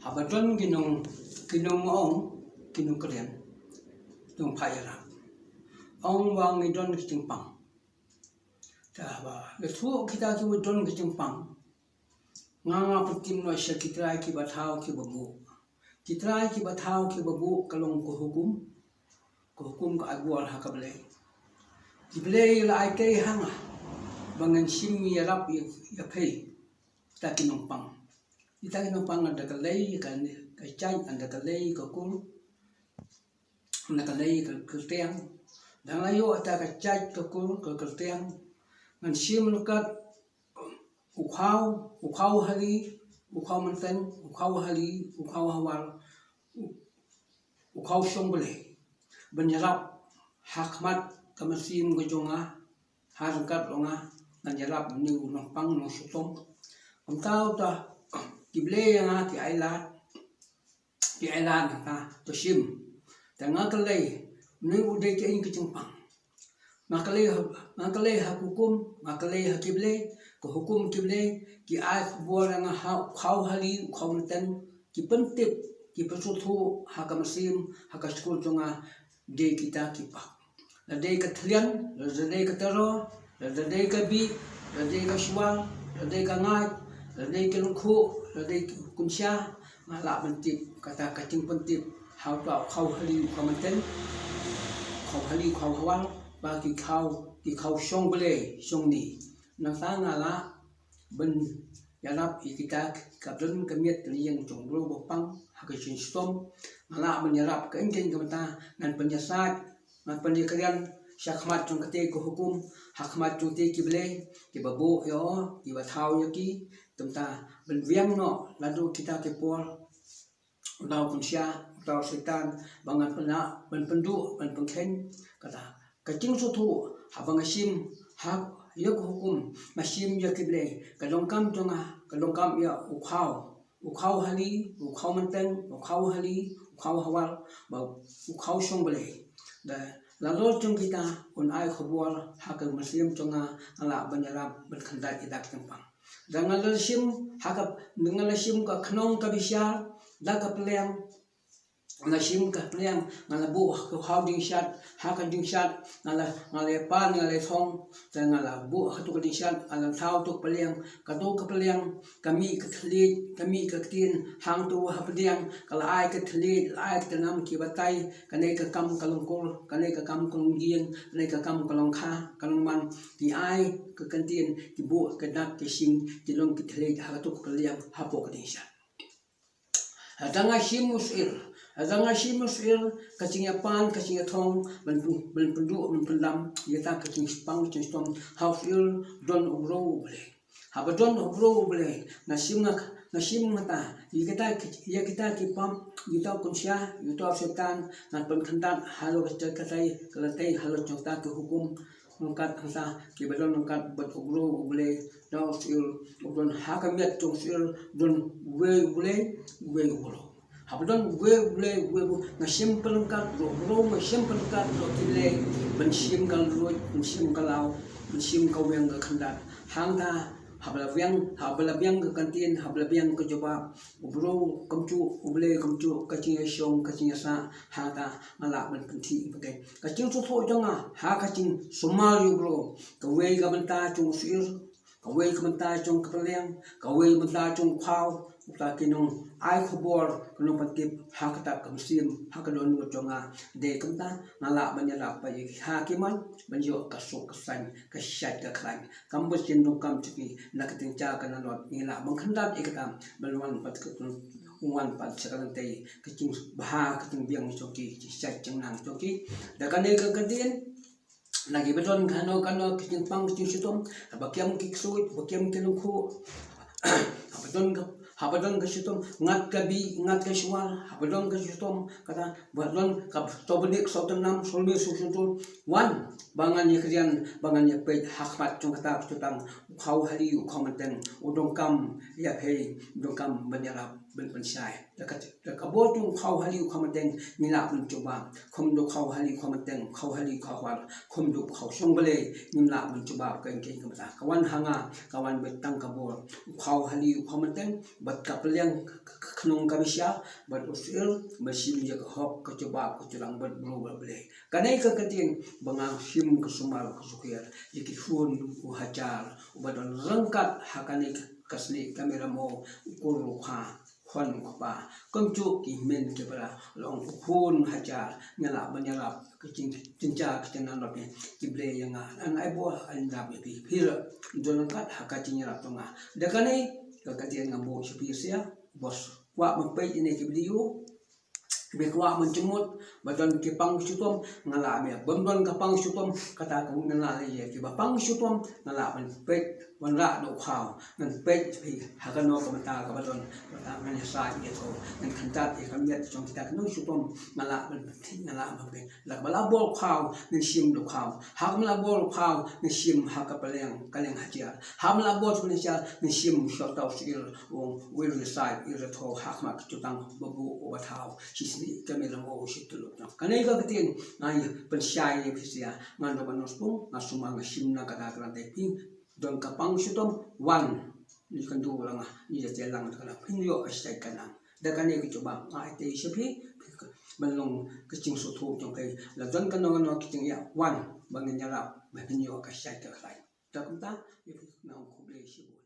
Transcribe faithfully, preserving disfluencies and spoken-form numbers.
Haba don ki nong, ki nongong, ki nongkren, nongpait ïarap, ong ba ngi don ki jingpang. Te haba la shu kita kiba don ki jingpang, nga nga pyntip noh sha ki trai kiba thaw kiba buh. Ki trai kiba thaw kiba buh ka long ka hukum, ka hukum ka ai buaid ha ka Blei. Ki Blei la ai tei ha nga ba ngan shim ïarap ïa, ïa phi, kita ki nongpang. Kita ki nongpang, na da ka lei ka, ka jait, na da ka lei ka kur, na da ka lei ka kyrteng. Da nga la ïoh ata ka jait, ka kur, ka kyrteng, ngan shim ryngkat u khaw, u khaw hali, u khaw mynteng, u khaw hali, u khaw hawal, u, u khaw shong Blei, ban ïarap ha khmat ka mynsiem ka jong nga, ha ryngkat jong nga, ngan ïarap une u nongpang nongshitom. Kumta uta ki Blei ïa nga ki ai lad, ki ai lad, nangta to shim. Te nga kylli, une u dei kaei ka jingpang? Nga kylli ha, nga kylli ha ka hukum, nga kylli ha ki Blei, ka hukum ki Blei, ki ai khubor ïa nga ha u khaw hali, u khaw mynteng, ki pyntip, ki pynsngewthuh ha ka mynsiem, ha ka shkul jong nga, dei kita ki pap. La dei ka thlian, la dei ka tyrwa, la dei ka bih, la dei ka shwal, la dei ka ngaid, la dei ka lyngkhuh, la dei ka kunsha, nga lah ban tip, kata ka jingpyntip ha uta u khaw hali u khaw mynteng, khaw hali u khaw hawal, ba ki khaw, ki khaw shong Blei shong ni. Nangta nga lah ban ïarap ïa kita kiba don ka miet ka lieng jong u briew ba pang ha ka jingshitom. Nga lah ban ïarap keiñ keiñ ka bynta, ngan pynïasaid, ngan pynïakren sha khmat jong katei ka hukum, ha khmat jong katei ki Blei kiba buh ïa u, kiba thaw ïa ki. Te mynta ban biang noh naduh kita ki por, uta u kunsha, uta u Soitan, ba ngan pynlah, ban pynduh, ban pynkheiñ. Kata ka jingsngewthuh, haba nga shim ha ïa ka hukum, nga shim ïa ki Blei, ka donkam jong nga ka donkam ïa u khaw, u khaw hali, u khaw mynteng, u khaw hali, u khaw hawal, bad u khaw shong Blei. Da la lor jong kita, un ai khubor ha ka mynsiem jong nga, nga lah ban ïarap, ban khyndait ïa kita ki jingpang. Da nga la shim ha ka, nga la shim ka khnong ka bishar da ka pliang. Nga la shim ka pliang, nga la buh ha ka diengshad, ha ka diengshad nga la, nga la pan, nga la thong. Da nga la buh ha katu ka diengshad, nga la thaw tu ka pliang. Katu ka pliang ka mih ka thylliej, ka mih ka ktien. Hangtu ha pdiang ka la ai ka thylliej, la ai ka tnam ki batai. Kane ka kam ka lyngkur, kane ka kam ka lyngjing, kane ka kam ka lyngkha, ka lyngman. Ki ai ka kyntien, ki buh ka dak ka shing, ki long ki thylliej ha katu ka pliang hapoh ka diengshad. Lada nga shim u syir, lada nga shim u syir, ka jingïapan, ka jingïathong, ban pyn-, ban pynduh, ban pyndam ïa kata ka jingpang, ka jingshitom. Ha u syir don u briew U Blei. Haba don u briew U Blei, nga shim, nga, nga shim, nga ta ïa kita, ïa kita ki pap, ïa uta u kunsha, ïa uta u Soitan, ngan pynkhyndait halor kata, kata ka lynti, halor jong kata ka hukum. Ryngkat hangta kiba don ryngkat bad u briew U Blei, da u syir, u don ha ka miet jong u syir, don uwei U Blei, uwei u briew. Haba don uwei U Blei, uwei u briew, nga shim pynryngkat, ruh u briew nga shim pynryngkat, ruh ki Blei, ban shim ka luid, ban shim ka law, ban shim ka weng ka khyndat. Hangta, haba la biang, haba la biang ka kyntien, haba la biang ka jubab, u briew kumjuh, U Blei kumjuh, ka jingïashong, ka jingïasah, hangta nga lah ban pynthih, pynthih. Ka jingsngewthuh jong nga ha ka jingsumar ïa u briew, kawei ka bynta jong u syir, kawei ka bynta jong ka pliang, kawei ka bynta jong u khaw, uta ki nong ai khubor, ki nong pyntip ha kata ka mynsiem, ha ka dohnud jong nga. Dei kumta nga lah ban ïarap bad ïa ki ha ki man, ban ïoh ka suk ka saiñ, ka shait ka khlaiñ. Kam bynta donkam jong ki na ka tynjar ka nanot, ngi lah ban khyndat ïa kata, ban wan pat ka, wan pat sha ka lynti, ka jingbha ka jingbiang jong ki, jingshait jingnang jong ki. Da kane ka kyntien, lada ba don kano kano ka jingpang ka jingshitom, haba kem ki ksuid, haba kem ki lyngkhuh, haba don ka, haba don ka shitom, ngat ka bih, ngat ka shwal, haba don ka shitom, kata, ba don ka to bniah, ka to tnam, sngewlem, sngewsyntur, wan, ba ngan ïakren, ba ngan ïapeit ha khmat jong kata ka jutang, u khaw hali, u khaw mynteng, u donkam ïa phi, u donkam ban ïarap. Pynshai da ka, da ka bor jong u khaw hali u khaw mateng ngi lah ban jubab. Khum da u khaw hali u khaw mateng, khaw hali u khaw hwar, khum da u khaw shong balei ngim lah ban jubab. Ka kane ka mynta ka wan ha nga, ka wan beit tang ka bor u khaw hali u khaw mateng bad ka pliang ka khnong ka bishar bad u syir ba shim ïa ka hok ka jubab ka jurang bad bru bad balei. Kane ka ktien ba nga shim ka sumar ka sukhiar ïa ki khun u hajar uba don ryngkat ha kane ka snieh ka mera mo u kur u kha khun u kpa. Kumjuh ki hynmen ki para long u khun hajar nga lah ban ïarap ka jing jingja ka jingnan rap ïa ki blei ïa nga. An ai bor an ïarap ïa phi phi la don ryngkat ha ka jingïarap jong nga. Da kane ka ktien nga buh sha phi sia bos kwah ban peit ïa ne ki video. Ba kwah ban jingmut ba don ki pang shitom nga lah ban ïa bym don ka pang shitom kata ka nga lah ïa ki ba pang shitom nga lah ban peit wanrah da u khaw ngan peit phi ha kano ka mynta ka ba don kata ngan ïa sa ïa ko ngan kyntat ïa ka miat jong kita ka nong shitom nga lah ban peit nga lah ban peit la ka ba la bor u khaw ngan shim da u khaw ha ka ba la bor u khaw ngan shim ha ka paliang ka liang hajar ha ka ba la bor u khaw ngan shim shorta u syir u ïa sa ïa tho ha ka mat ka jutang ba bu u ba thaw. Shi sni ka me lang o shi tu lu. Kane ka ktien nga ïa pynshai ïa phi sia nga no ban no spung nga sumar nga shim na ka da ka dei phi don ka pang shitom wan ni kan du lang ni ja te lang ka lang phin ïoh ka shai ka nang. Da kane ka jubab nga ai te sha phi ban long ka jingsngewthuh jong phi la don kano kano ka jingïa wan ba ngin ïarap ba phin ïoh ka shai ka khlaiñ. Da kumta ïa phi na khublei shibun.